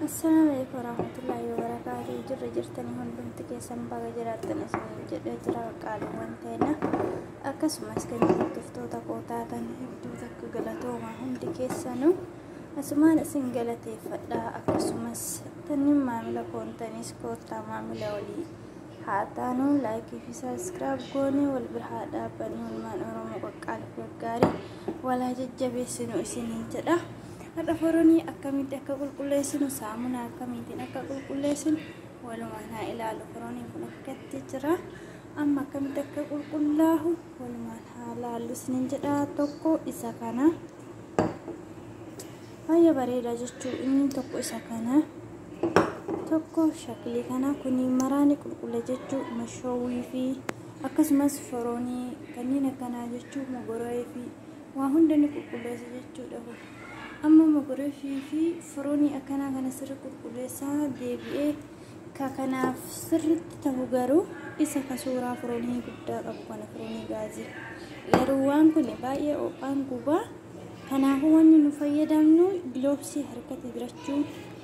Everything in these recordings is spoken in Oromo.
Assalaamu alaikum warahmatullahi wabarakatuh. Jirra jirtanii hundumti keessan baga jiraattan isiniin jedhee jira qaaliiwwan teena. Akkasumas kan hordoftoota koo taatan hedduu takka galatooma hundi keessanuu asumaan isin galateeffadha. Akkasumas tannin maamila koontanis koottaa maamila walii haa taanu, like fi subscribe goonee wal bira haa dhaabbannu. Ilmaan Oromoo qaqqaaliif gaggaarii walaa jajjabeessinu isiniin jedha. Har'a foronii akkamitti akka qulqulleessinu, saamunaa akkamiitiin akka qulqulleessinu walumaan haa ilaalu. Foroniin kun akkatti jira. Amma akkamitti akka qulqullaa'u walumaan haa ilaallu isiniin jedha. Tokko isa kana. Baay'ee bareeda jechuu inni tokko isa kana. Tokko shaklii kana kuni maraani qulqulle jechuu mashoowwii fi akkasumas foronii kanneen akkanaa jechuu mogoree fi waa hunda ni qulqulleessa jechuudha. Amma mogoree fi foronii akkanaa kana sirri qulqulleessaa deebi'ee ka kanaaf sirritti ta'u garuu isa ka suuraa foronii guddaa qabu kana foronii gaazii. Garuu waan kun baay'ee ho'aan gubaa. Kanaafuu wanni nu fayyadamnu gloves harkatti dirachuu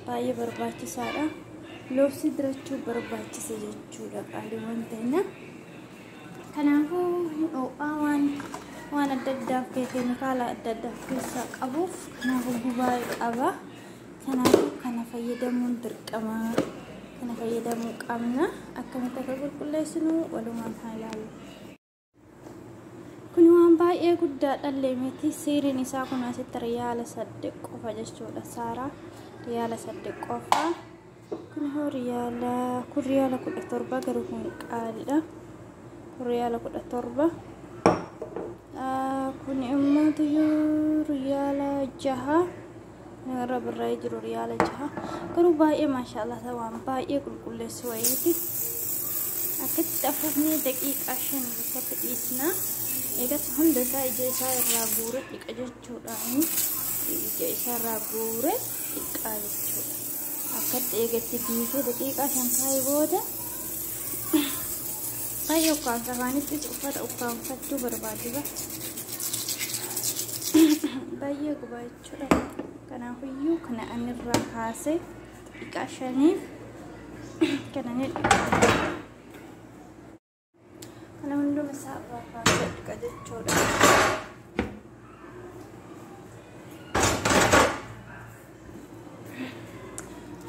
baay'ee barbaachisaadha. Gloves dirachuu barbaachisa jechuudha qaaliiwwan teenya. Kanaafuu ho'aa waan adda addaa keemikaala adda addaa of keessaa qabuuf kanaafuu gubaa qaba. Kanaafuu kana fayyadamuun dirqama. Kana fayyadamuu qabna. Akkamitti akka qulqulleessinu walumaan haa ilaallu. Kun waan baay'ee guddaadha miti. Seeriin isaa kun asitti 8 riyaala qofa jechuudha. Saaraa 8 riyaala qofa. Kun hoo riyaala kun 17 riyaala garuu kun qaaliidha. Kun 17 riyaala. Kun immoo 6 riyaala. Irra birraa'ee jiru 6 riyaala. Garuu baay'ee maashaallah waan baay'ee qulqulleessu wayiiti. Akkatti afuufnee daqiiqaa 5 akkatti dhiisna. Eegas hunda isaa ija isaa irraa guure dhiqa jechuudha. Ija isaa irraa guure dhiqaa jechuudha. Akkatti eegatti biifee daqiiqaa 5 kaa'ee booda baay'ee ukkaamsa afaanittis uffata ukkaamfachuu barbaachisa. Baay'ee gubaa jechuudha. Kanaafiyyuu kana ani irraa kaasee daqiiqaa 5f kana ni dhiqa. Kana hunduma isaa irraa kaasee dhiqa jechuudha.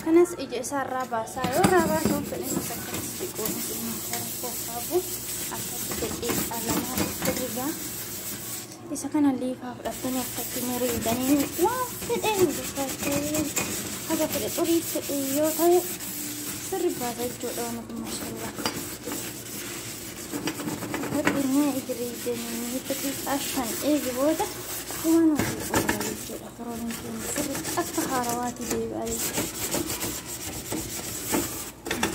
Kanas ija isaa irraa baasaa yoo irraa baasuun fedhin akkasis dhiquun isin rakkoo qabu akkatti daqiiqaa 2 rigaa. Isa kana liifaa fudhattanii akkatti miriidanii waan fedheen gurgurtee haga fedhe xurii fedhe yoo ta'e sirri baasa jechuudha waan kun maashaallah. Akkatti ni ijriidanii daqiiqaa 5 eegi booda waan qulqullaa jechuudha. Foroniin keenya sirriitti akka haarawaatti deebi'a jechuudha.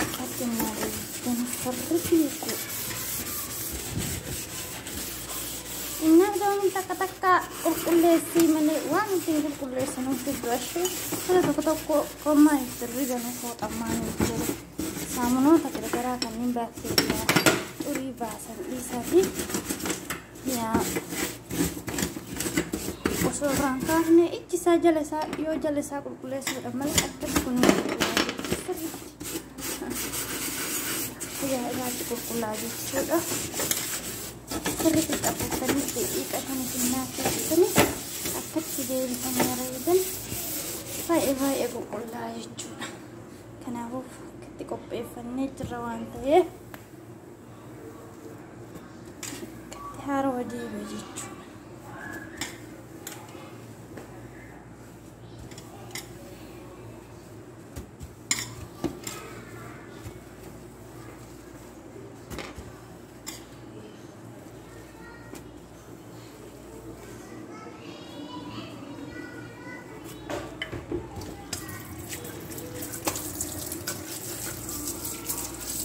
Akkatti miriidanii sirriitti jechuudha. Inni takka takka qulqulleessii malee waan ittiin qulqulleessinu hedduu kana tokko tokko qommaa itti riganu fooxammaan jiru. Saamunoota garagaraa kanneen baakteeriyaa xurii baasan dhiisaa fi yaa osoo irraan kaafne ijji isaa jala isaa yoo jala isaa qulqulleessuudha malee akkatti kun sirriitti ajaa'ibaatti qulqullaa jechuudha. Sirriitti xafuuftanii daqiiqaa 5 sinnaa keessatti akkatti deebisanii reedan baay'ee baay'ee qulqullaa jechuudha. Kanaafuu akkatti qopheeffannee jirra waan ta'eef akkatti haarawa deebi'a jechuudha.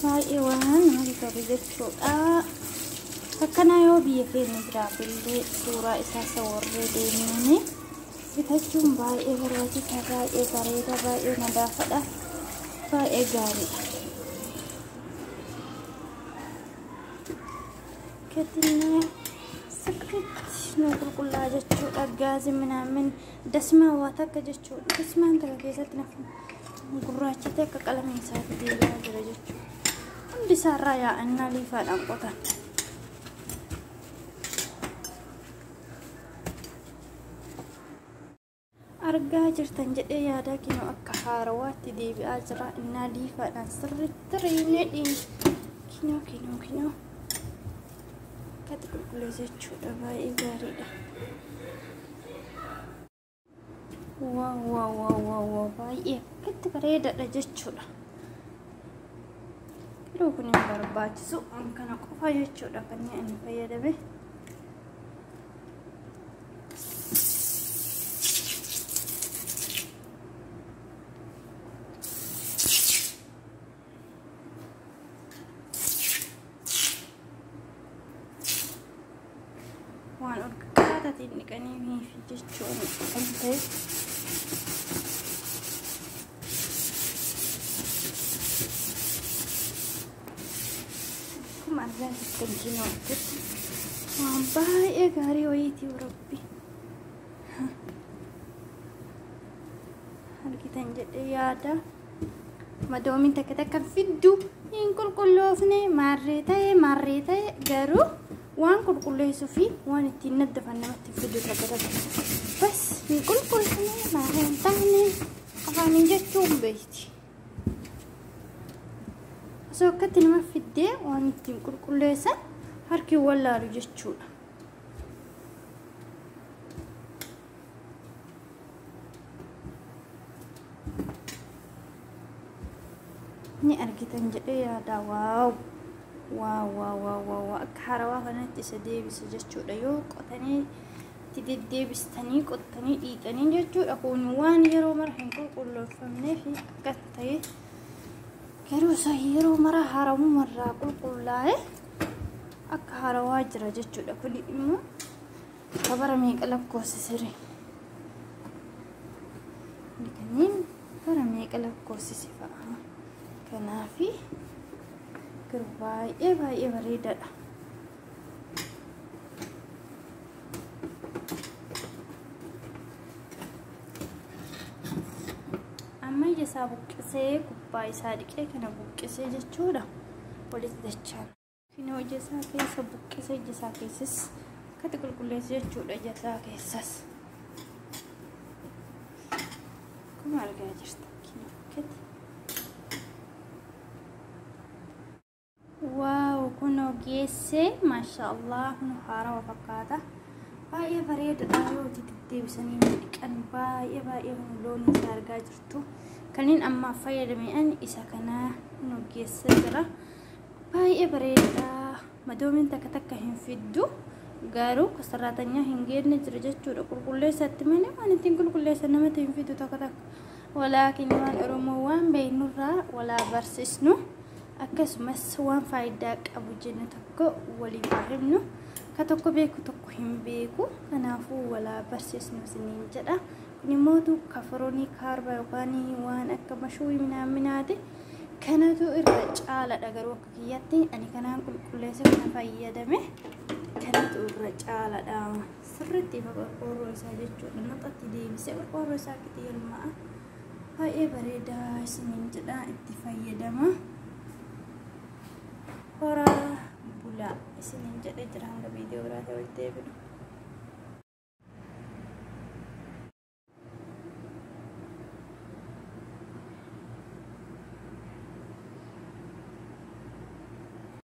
Baay'ee waan namatti tolu jechuudha. Akkanaa yoo biyya keenya jiraatellee suuraa isaa sawarree deemnee bitachuun baay'ee barbaachisaa, baay'ee bareeda, baay'ee nadaafadha, baay'ee gaariidha. Ketinee sirriitti nu qulqullaa jechuudha. Gaazii minaamin dasmaa waa takka jechuudha. Dasmaan takka keessatti nafu Gurraachatti akka qalama isaatti deebi'aa jira jechuudha. Hundi isaarraa yaa'annaa liifaadhaan qotan. Argaa jirtan jedhee yaadaa kinoo akka haarawaatti deebi'aa jira. Innaa liifaadhaan sirriitti reebnee dhiin kinoo kinoo kinoo akkatti qulqulleessa jechuudha. Baay'ee gaariidha. Waaw waaw waaw waaw waaw baay'ee akkatti bareedaadha jechuudha. Yeroo kun hin barbaachisu an kana qofa jechuudha kan inni fayyadame. Waan urgaataatiin dhiqanii fi jechuun kan ta'e. Akkuma argaa jirtan kinoo akkatti waan baay'ee gaarii wayiitii rabbi. Argitan jedhee yaada. Madoomiin takka takka fiddu hin qulqulloofne maarree ta'e garuu waan qulqulleessuu fi waan ittiin naddafan namatti fidu takka takka. Bas hin qulqulloofne maarree hin taane afaaniin jechuun beekti. Osoo akkatti nama fiddee waan ittiin qulqulleessan harki wallaalu jechuudha. Ni argitan jedhee yaada. Waaw waaw waaw waaw waaw akka harawaa kanatti isa deebisa jechuudha. Yoo qotanii itti deddeebistanii qottanii dhiixanii jechuudha. Kun waan yeroo mara hin qulqulleeffamneef akkas ta'e garuu isa yeroo mara haramumarraa qulqullaa'e akka harawaa jira jechuudha. Kun immoo kabara meeqa lakkoofsisire? Kanneen bara meeqa lakkoofsise fa'a? Kanaafi garuu baay'ee baay'ee bareedaadha. Amma ija isaa buqqisee gubbaa isaa dhiqee kana buqqisee jechuudha. Walitti dachaan. Kinoo ija isaa keessa buqqisee ija isaa keessas akkatti qulqulleessa jechuudha ija isaa keessas. Akkuma argaa jirtan kinoo akkatti. Waaw kunoo geessee maashaallah kun haarawaa fakkaata. Baay'ee bareedaadha yoo itti deddeebisanii dhiqan baay'ee baay'ee kun loon isaa argaa jirtu. Kanneen ammaaf fayyadame ani isa kana kunoo geessee jira. Baay'ee bareedaadha. Madoomiin takka takka hin fiddu garuu kasarraatanyaa hin geenne jira jechuudha. Qulqulleessatti malee waan ittiin qulqulleessan namatti hin fiddu takka takka. Walaakin waan Oromoo waan beeknurraa walaa barsiisnu. Akkasumas waan faayidaa qabu jennu tokko waliif himnu ka tokko beeku tokko hin beeku kanaafuu walaa barsiisnu isiniin jedha. Kun immoo kafaroonii kaarba yookaan waan akka mashuuyi minaaminaati kanatu irra caaladha garuu akka kiyyaatti ani kanaan qulqulleessa kana fayyadame kanatu irra caaladha. Sirriitti ifa qorqoorroo isaa jechuudha. Naxatti deebisee qorqoorroo isaa akkatti yelma'a. Baay'ee bareedaa isiniin jedha itti fayyadama. Horaa bulaa isiniin jedhee jira hanga viidiyoo biraatti walitti deebinu.